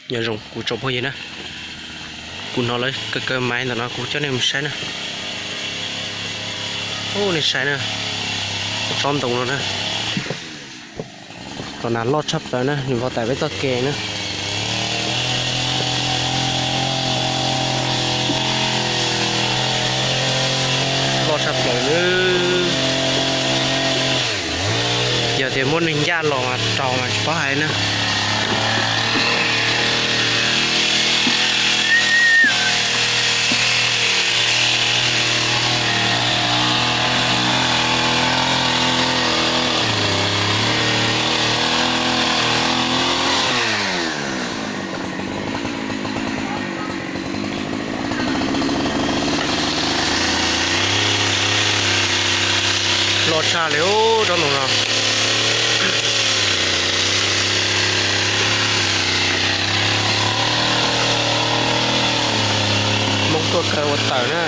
Nyob zoo kuv tsoom phooj ywg na, kuv hnov lawv kaw kaw maiv ntawm no kuv coj nej mus saib na. Ub, nej saib na, tsob ntoo no na, los nas loj tshaj plaws na, nws vov tas peb txoj kev na. Loj tshaj plaws na. Yog tias muab neeg ncaj los mas raug mas tsis paub hais na. Loj tshaj li ub tsob ntoo no. Hmoob tuaj kaw ua tawm na.